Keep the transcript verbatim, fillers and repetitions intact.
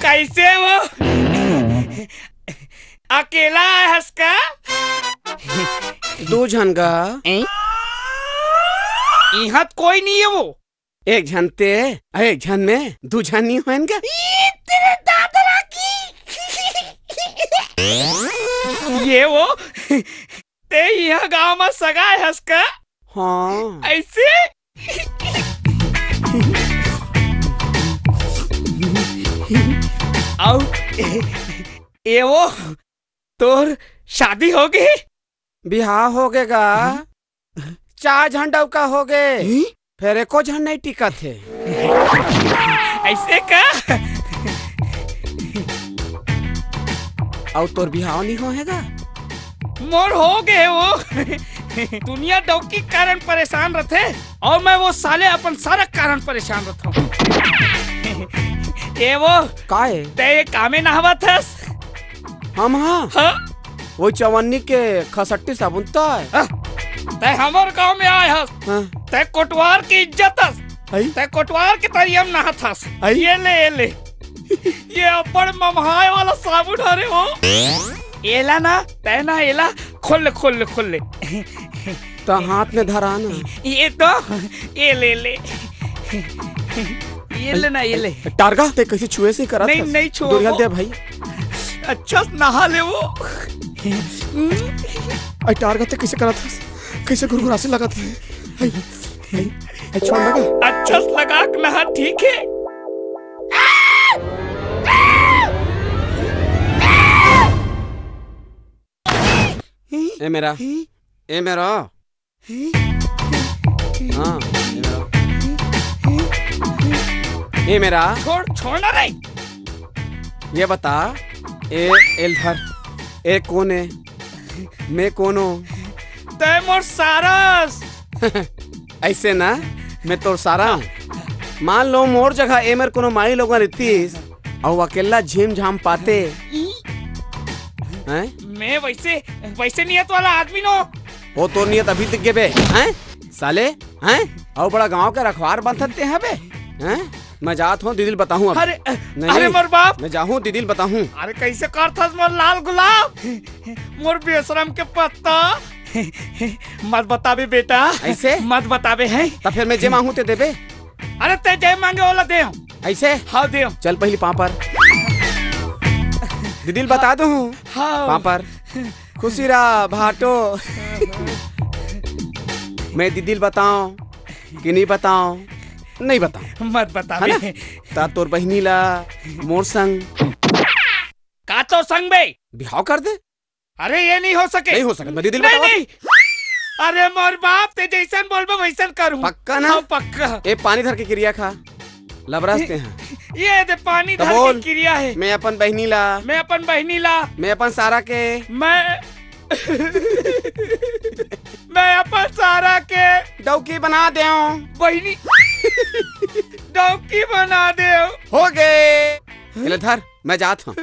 कइसे वो? अकेला आय हस का? दू झन गा। ए? इहाँ त कोई नइ हे वो। एक झन ते, अउ एक झन में दू झन नइ होएन गा। ई तेरे दादरा की। ये वो, ते इहाँ गाँव म सगा आय हस का? हाँ। अइसे? अउ ए वो, तोर शादी होगे? बिहाव होगे गा। हम्म? चार झन डउका होगे। हम्म? फेर एको झन नइ टिकत हे। अइसे का? अउ तोर बिहाव नइ होहे गा? मोर होगे वो। दुनिया डउकी के कारण परेशान रथे अउ मैं वो साले अपन सारा कारण परेशान रथँव। ए वो, का ए? ते ए कामे नहावत हस? हम हाँ? हाँ? वो चवन्नी के खसट्टी साबुन तो आय। हाँ? ते हमर गाँव में आय हस। हाँ? ते कोटवार के इज्जत हस। अई? ते कोटवार के तरिया म नहात हस। अई? ये ले, ये ले। ये अब्बड़ ममहाय वाला साबुन हरे वो। एला ना, ते ना एला, खोल ले, खोल ले, खोल ले। त हाथ में धरा ना। ये तो, ये ले ले। ये ले ना, ये ले। टारगा, ते कइसे छुए से करत हस? नहीं, नहीं छुआ दूरिहा वो। दे भाई। अच्छा से नहा ले वो। अई टारगा, ते कइसे करत हस? कइसे गुरगुरासे लगत हे? अई, अई, अई छोड़ लगा। अच्छा से लगा के नहा, ठीक हे। ए मेरा, ए मेरा। हाँ, ए मेरा। ए मेरा। छोड़, छोड़ ना रे। ये बता, ए, एला धर, ए कोन ए? मैं कोन ओं? तैं मोर सारा अस। अइसे ना, मैं तोर सारा हूँ। मान लो मोर जगह ए मेर कोनो माईलोगन रहितिस, अउ अकेल्ला झिम झाम पाते। हैं? मैं वइसे, वइसे नियत वाला आदमी नों। ओ तोर नियत अभी दिख गे बे, हैं? साले, हैं? अउ बड़ा गाँव के रखवार बनथस तें हबे, हैं? मैं जात हूँ, दीदी ल बताहूँ अब। अरे, नहीं, अरे नहीं, मोर बाप। मैं जाहूँ, दीदी ल बताहूँ। अरे कइसे करथस मोर लाल गुलाब, मोर बेसरम के पत्ता। मत बताबे बेटा। अइसे? मत बताबे हैं। त फेर मैं जे मांगहूँ ते देबे? अरे तैं जे मांगे ओला देहूँ। अइसे? हाँ देहूँ। चल पहिली पाँव पर। दीदी ल बता दूँ। हाँ। पाँव पर। खुशी रहा भाटो। मैं दीदी ल बताओं कि नहीं बताओं? नहीं बताओं। मत बता है ना? बे। त तोर बहिनी ला मोर संग। का तोर संग बे? बिहाव कर दे। अरे ये नहीं हो सके। नहीं हो सके, मैं दीदी ल नहीं, बताओं। नहीं। अरे मोर बाप, तैं जइसन बोलबे वइसन करूँ। पक्का ना? हाँ, पक्का। ए पानी धर के किरिया खा। लबरस तें हा। ये दे पानी त धर बोल। के किरिया हे। मैं अपन बहिनी ला। मैं अपन बहिनी ला। मैं अपन सारा के। मैं, मैं अपन सारा के। डौकी बना देंव। बहिनी। डौकी बना देंव। हो गे। एला धर, मैं जात हूँ।